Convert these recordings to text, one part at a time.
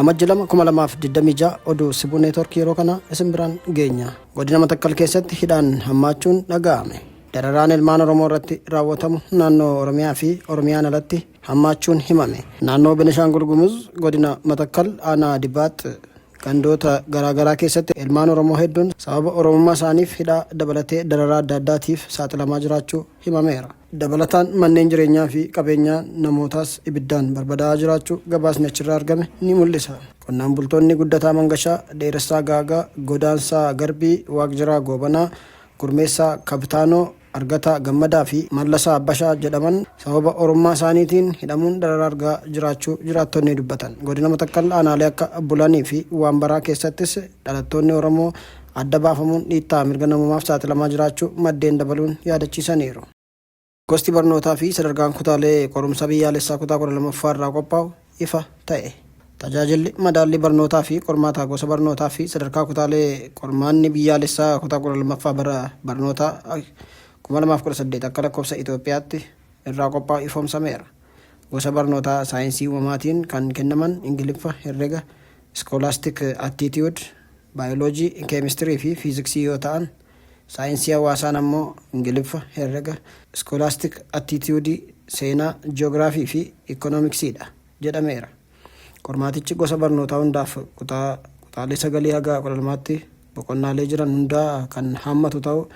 Amajji 2, 2026 oduu Sibuu Neetwork yeroo kana isin biraan geenya. Godina Matakkal keessatti hidhaan hammaachuun dhaga'ame. Dararaan ilmaan Oromoo irratti raawwatamu naannoo Oromiyaa fi Oromiyaan alatti hammaachuun himame. Naannoo Benishaangul Gumuz godina Matakkal aanaa Dibaax gandoota garaagaraa keessatti ilmaan Oromoo hedduun sababa Oromummaa isaaniif hidhaa dabalatee dararaa adda addaatiif saaxilamaa jiraachuu himameera. Dabalataan manneen jireenyaa fi qabeenyaa namootaas ibiddaan barbadaa'aa jiraachuu gabaasni achirraa argame ni mul'isa. Qonnaan bultoonni Guddataa Mangashaa, Dheeressaa Gaagaa, Godaansaa Garbii, Waaqjiraa Goobanaa, Gurmeessaa Kabtaanoo, Argataa Gammadaa fi Mallasaa Abbashaa jedhaman sababa Oromummaa isaaniitiin hidhamuun dararaa argaa jiraachuu jiraattonni dubbatan. Godina Matakkal aanaalee akka Bulanii fi Waanbaraa keessattis dhalattoonni Oromoo adda baafamuun dhiittaa mirga namoomaaf saaxilamaa jiraachuu maddeen dabaluun yaadachiisaniiru. Gosti barnootaa fi sadarkaan kutaalee qorumsa biyyaalessaa kutaa 12ffaa irraa qophaa'u ifa ta'e. Tajaajilli madaallii barnootaa fi qormaataa gosa barnootaa fi sadarkaa kutaalee qormaanni biyyaalessaa kutaa 12ffaa bara barnootaa 2018 akka lakkoofsa Itoophiyaatti irraa qophaa'u ifoomsameera. Gosa barnootaa saayinsii uumamaatiin kan kennaman Ingiliffa, Herrega, Scholastic Aptitude, Baayoloojii, Keemistirii fi Fiiziksii yoo ta'an, saayinsii hawaasaan ammoo Ingiliffa, Herrega, Scholastic Aptitude, Seenaa, Ji'oogiraafii fi Ikkonoomiksiidha jedhameera. Qormaatichi gosa barnootaa hundaaf kutaa kutaalee sagalii haga 12tti boqonnaalee jiran hundaa kan haammatu ta'uu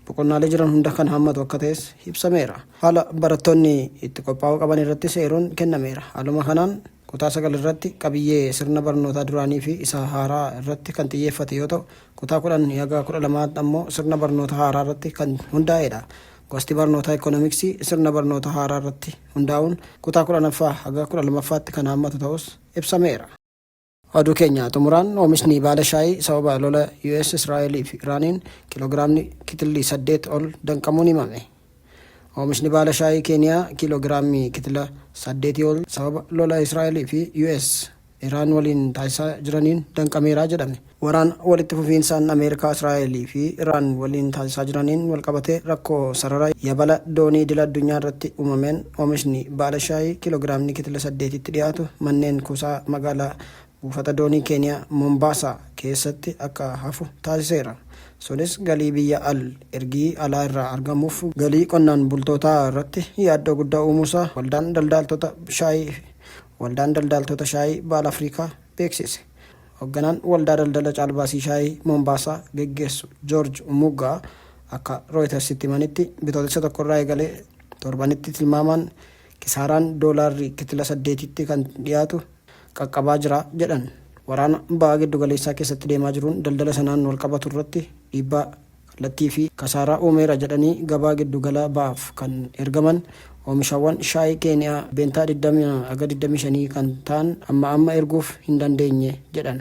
boqonnaalee jiran hunda kan haammatu akka ta'es ibsameera. Haala barattoonni itti qophaa'uu qaban irrattis eeruun kennameera. Haaluma kanaan kutaa 9 irratti qabiyyee sirna barnootaa duraanii fi isa haaraa irratti kan xiyyeeffate yoo ta'u, kutaa 10 haga 12 ammoo sirna barnoota haaraa irratti kan hundaa'edha. Gosti barnootaa Ikoonomiksii sirna barnoota haaraa irratti hundaa'uun kutaa 10ffaa haga 12ffaatti kan haammatu ta'uus ibsameera. Oduu keenya xumuraan oomishni baala shaayii sababa lola US, Israa'elii fi Iraaniin kiiloogiraamni kitilli 8 ol danqamuun himame. Oomishni baala shaayii Keeniyaa kiiloogiraamii kitila saddeetii ol sababa lola Israa'elii fi US, Iraan waliin taasisaa jiraniin danqameera jedhame. Waraana walitti fufiinsaan Ameerikaa, Israa'elii fi Iraan waliin taasisaa jiraniin walqabatee rakkoo sarara yabala doonii idila addunyaa irratti uumameen oomishni baala shaayii kiiloogiraamni kitila saddeetitti dhiyaatu manneen kuusaa magaalaa buufata doonii Keeniyaa Mombaasaa keessatti akka hafu taasiseera. Sunis galii biyya al ergii alaa irraa argamuuf galii qonnaan bultootaa irratti yaaddoo guddaa uumuusaa waldaan daldaaltota shaayii Waldaan Daldaaltota Shaayii Baala Afrikaa beeksise. Hogganaan Waldaa Daldala Caalbaasii Shaayii Mombaasaa geggeessu Joorj Umugaa akka Rooyitarsitti himanitti Bitootessa 1 irraa eegalee torbanitti tilmaamaan kisaaraan doolaarri kitila saddeetitti kan dhiyaatu qaqqabaa jira jedhan. Waraana Baha Giddugaleessaa keessatti deemaa jiruun daldala sanaan walqabatu irratti dhiibbaa kallattii fi kasaaraa uumeera jedhanii gabaa giddugala bahaaf kan ergaman oomishawwan shaayii Keeniyaa dhibbeentaa 20 haga 25 kan ta'an amma amma erguuf hin dandeenye jedhan.